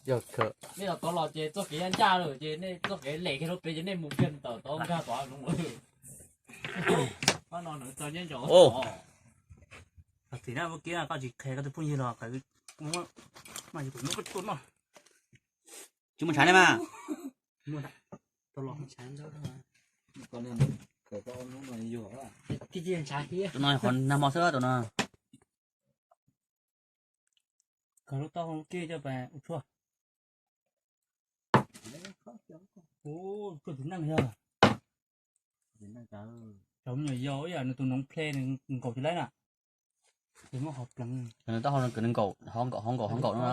Yog kawg. Nej los tod los ces txoj kev ncaj lawm ces nej txoj kev lem kiag rau pem ces nej mus kiag ntawm tod nkag tod no. Pab no nws txog nyob ntawm. Txiv na, ua kiag koj tsis qhia koj tus phooj ywg los qhia, muab, muab koj tuaj noj. Tsis muaj ntshav ne mas. Tus no qhov nag hmo xwb tus no. Kawg lub taub hau lub kib coj pais ua tshuaj. Ua tshuaj txiv neej yog. Cov me nyuam yaus ib yam nws tus noov ple nws nkaum tsis laib na. Ces muab qhov pleev. Nws taub hau no nws nkaum, hov nkaum, hov nkaum, hov nkaum no.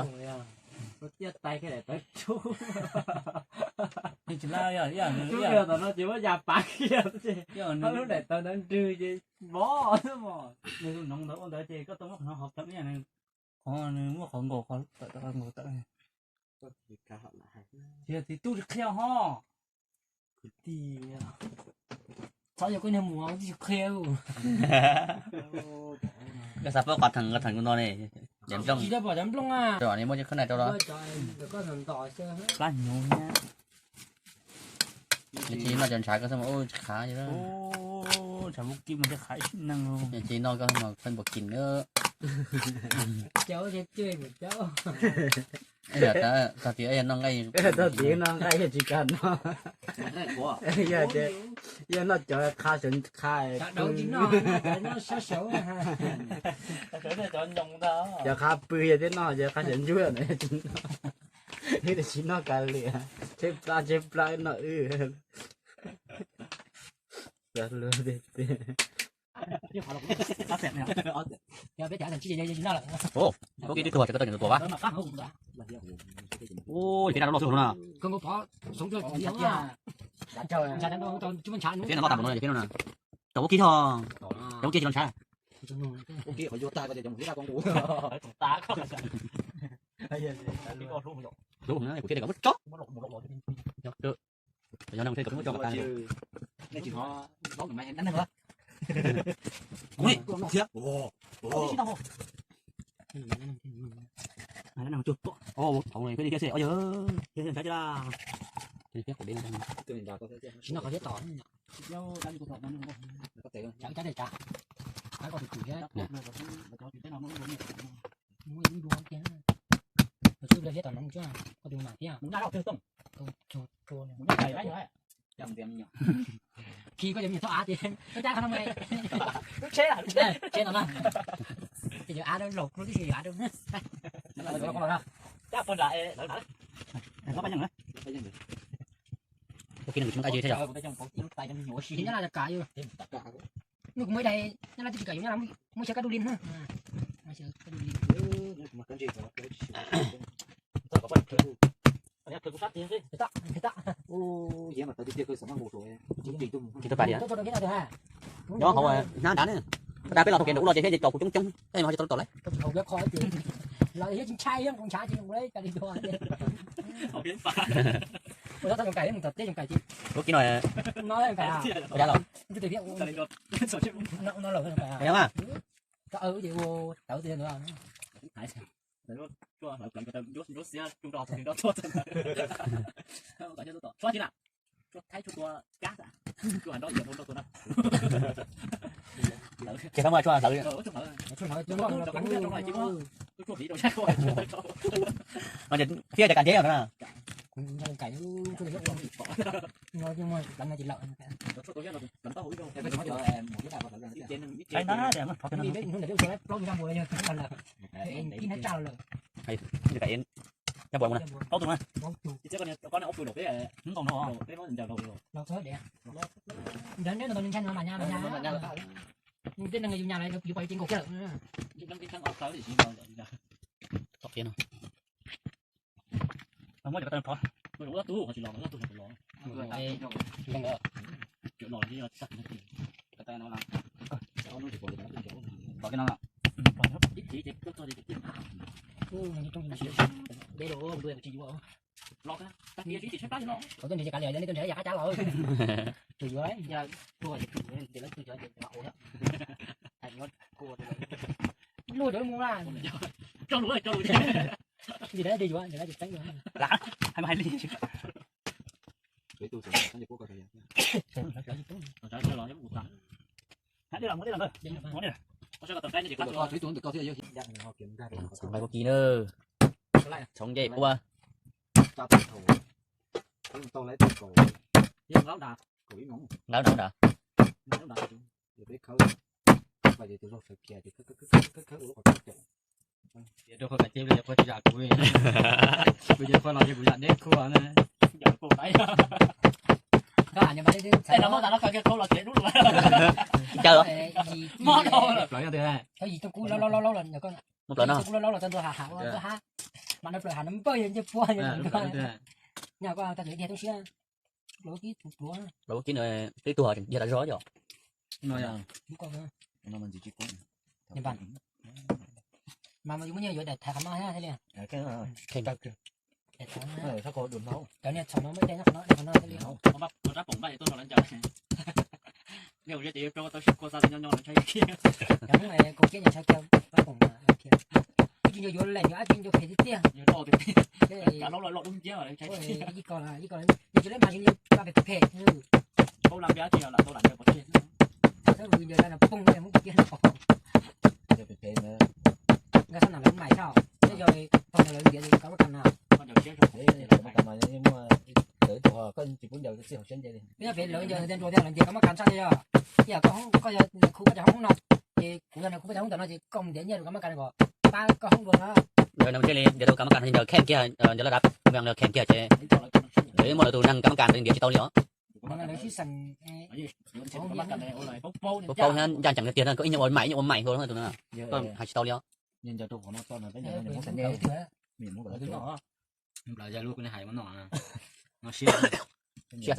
Tsis laib, tom no ces muab ya pav kiag, lub daim tawv ntawd nrwg ces vov xwb mos. Nws tus noov ntawd ua ntawd ces koj tau muab qhov no hov pleev ib yam nws, qhov nws muab qhov nkaum, qhov tawm, qhov nkaum tawm. Txiv tub tsis qhia ho. Kwv tij, txhob yog koj niag mus tsis qhia. Koj xav paub qhov theem, qhov theem kuv no ne, cov nplooj. Tsis tau pom cov nplooj a. Muab cov khab nais rau los. Plab hnyuv. Tsis noj cov ntshav koj xwb mas ua tsis khav. Ntshav muab kib mas tsis khav ib neeg. Tsis noj koj mas pheej npua kis na. Txog tias yog noj nqaij, txog tias noj nqaij yog tsis kam noj. Yog noj cov qha sawv qha, cov qha pw yog thiab noj cov qha sawv ntsuab na. Wb tias tsis noj kav liam, tsheb plab tsheb plab noj wb. Ua kib twb tuag, koj tau nws tuag pab. Ua, yog peb noj loj xwb no na. Peb noj loj tas no, yog peb no na. Tau ua kib tho, tau ua kib tsis los ntshav. Hlub na, kuv thiaj li kom muab tso. Yog neeg thiaj kom muab tso. Nej tsis hnov zaub nws mas dab neeg los. Ui, thiab. Dab neeg tuaj tuaj. Thaum no thiab thiab seb, o yog, thiab thiab ntshai thiab la. Tsis noj qhov thiab tom. Tsam ib cab tej tsam, tsam koj tus twm thiab, muaj ib lub nruab kiag, tus tswb pliag thiab tom noov tsuab, koj tus mam thiab. Khi koj cov me nyuam txhob av ces koj cab qhov no mus. Lub tsheb, lub tsheb no na. Ces yog av rau laus, lub tib si yog av rau. Ua kib no kuv tsis muaj nqaij thiab yom. Nyob Laj kam yus, nws kuv muaj ib daim, Nyob Laj twb tsis kam yus, Nyob Laj muaj siab kab du li na. Nyob hauv hnab nrad ne, dag peb los tau kev nram ub los ces thiaj tau kuv coob coob, tej mas ho tsis tau tau lawm. Lub kib no, ua cas los? Ces tau muaj tshuaj hlawv. Thiab cov kas thiab no na. Plaub tus na. Ntawd neb no tau ntshai no mas nyab mas nyab. Tej neeg yus nyab lawm yus pom yus ces nkaus kiag lawm. Tom qia no. Muab cov ko taw rov. Tom qia no. Deb los, tsis yuav. Qhov tuaj nrhiav kav liam, nej tuaj nrhiav yam qab cab los. Tsis yuav, yog tuag ces tuag, ces lawv tuag ces mam ua. Luaj cov mus na. Tso lus, tso lus. Li dab de yuav, li dab de teeb yuav. Lam hais mas hais li. Nqaij ua kis na, txhoov ncej pua, nqaij nrad. Tias rau qhov kav ceb pliag qhov tsis zam kuv, kuv ces qhov los ces kuv zam deb khua na. Caw, muab plaws no, muab plaws no, mas no plaws hav npawj ncej pua. Nyaj koj tau txiv diag toob siab, plaub kib pluav, plaub kib no, tib tug diag tas zog yom. Mas yus muaj nyiaj yuav daim thaiv qhov no thiab li. Cov niag txhaum no muaj ib daim nyob qhov no, daim qhov no thiab li. Cov Hmoob kaus kiab nyiam ntshai kiag pab poom mas thiab. Ib tsis nco yuav lees, yuav dab tsi nco phem tiag tiag. Ib ko, ib ko, nws tsis leb mas nws pab phem phem. Txhob vwm yog dab no pooj no Hmoob kaus kiab no. Nkaj xab nam lawv mais tau, nyob yog tau ntawd lawv ntiav li kab mab kas no. Koj ncaws siab, koj tsis pub ncaws txij hauv siab nce li. Nyob pem lawv ncaws tias nruas tias lawv ntiav kab mab kas tshaj li yog. Ib yam koj, koj yog khu koj cov hoob no, ces kuv yog nws khu koj cov hoob ntawm no ces koj mus ntiav nyiaj rau kab mab kas kom pab koj hoob dua no. Ntiav rau kab mab kas no ncaws kheej kiag, ncaws laj dav, ncaws kheej kiag ces lawv muaj lawv tus neeg kab mab kas ntiav tsis tau li os. Paub paub thiab ncaj ncees tiag tiag na, koj ib nyuag ua mais ib nyuag ua mais ua tus no, koj hais tsis tau li os. Siab.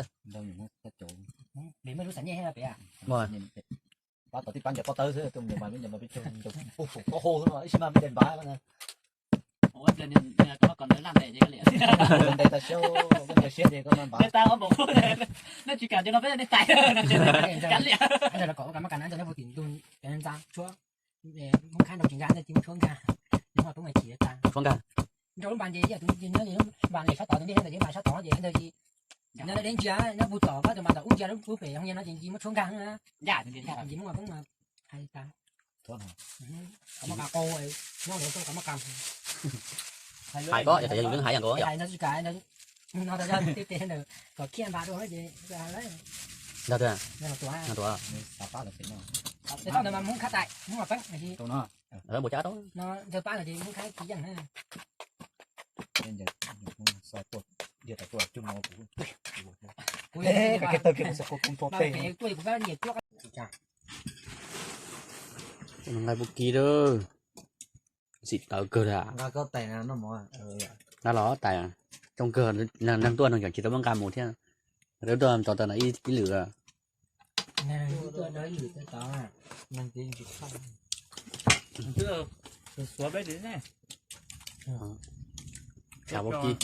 Pab tau tib pab ncaws poj tawb xwb, tus ncaws mas ncaws mas peb caug ncaws pub fum koj hu xwb no, ib sij mas peb ncaws npav no. Ntes tas siab, koj ncaws siab ces koj mas npav. Kom kab mab kas no nyob puag tim ntug cov ntxa tshuab, Hmoob khab nrau tsis nkag, ntawd cia muab tshuab nkag, Hmoob poob mas chim tas. Tshuab nkag. Nrau lub npas ces ib yam tus npas lem sab tod, tus ntej ntawd ces npas sab tod ces ntawd ces nyob deb ntsia, nyob puag tom pab tus mas tom ub ntsia lub pem hoo ya no ces cia muab tshuab nkag na. Ces Hmoob mas poob mas hais tas. Kom mab kas qau, nyob ntawd kom mab kas. Hais koj, yog yus yeej hais yam nkaus yom. Hais ntawd tsis kam, no tas yog tej tes ntawd kom khiaj npas dua ces ntag. Tus ntawd mas Hmoob khab tais, Hmoob mas peeb. Npua cas tau no, ntawd pab no ces Hmoob khab tsis yeej na. Kuv tuaj kuv pab nyiam cuab. Nqaij pub kib lawm, xim tawv kawg li. Nqa los tais, coob kawg, neeg tuaj neeg tseem tsis tau muab nqa mus thiab. Lawv tuaj tso tau no ib lwm. Xav pub kib.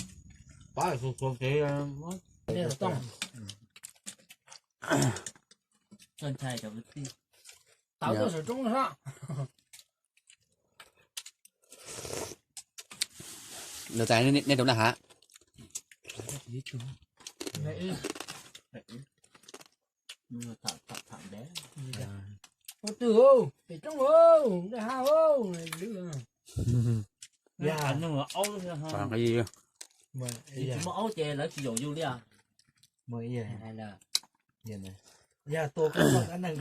Lawv tais nej rau na hav. Ua twg, pem roob, dej ha, lwm. Tsis muaj aub ces lawv tsis yaum yus li. Yog tua koj koj neeg,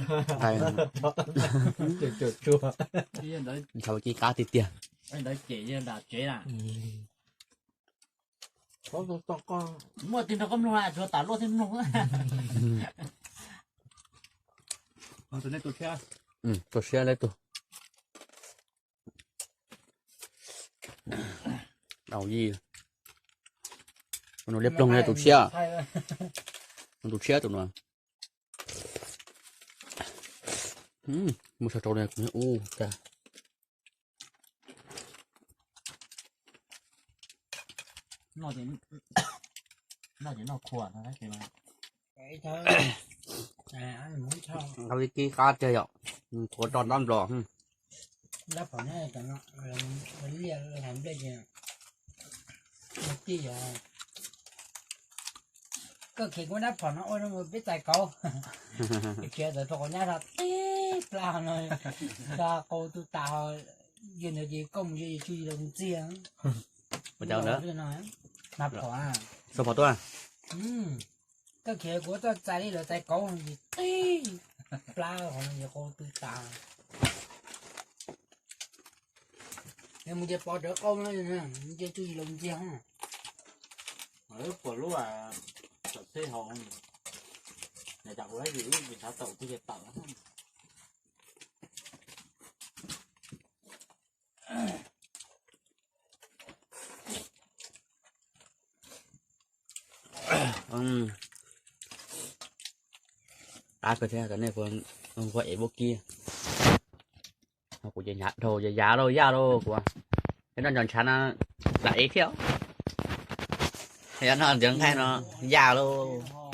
tsuag tsuag. Ntawd ces qab tiag tiag. Ntawd ces nram tsev na. Muaj tig nrog koj mloog, tsuas tas luaj thiab mloog. Tus siab, tus siab, au yij, nws liab ploog tus siab, tus siab tus no. Muab sau rau li ub. Qab tiag tiag yom, qhuav rau ntab nplog. Tij yog koj khiav kuv nab phom no ua rau peb txais kauv. Khiav tawm rau qhov nyab tib plab no, tso qau tu tas, yog ntawd ces koj mus yog yus tsuj yus los ntxiag. Ua cas ntawd? Nab phom, xo phom tuaj. Koj khiav kuv txoj txais li lawv txais kauv ces tib plab qhov no ces qau tu tas. Mus ces pov rawv qau no, mus ces tsuj yus los ntxiag. Puas lub tawm xeb hau, cas ua ib yam li xav tawm kuj yog tawm. Qab kawg thiab, nej puas ev vaub kib? Kuv ces hnyav dhau, yav lauj, yaj lauj, kuv noj ntshav no lam ev thiab. Yog noj ntawd nqaij no yaj lauj.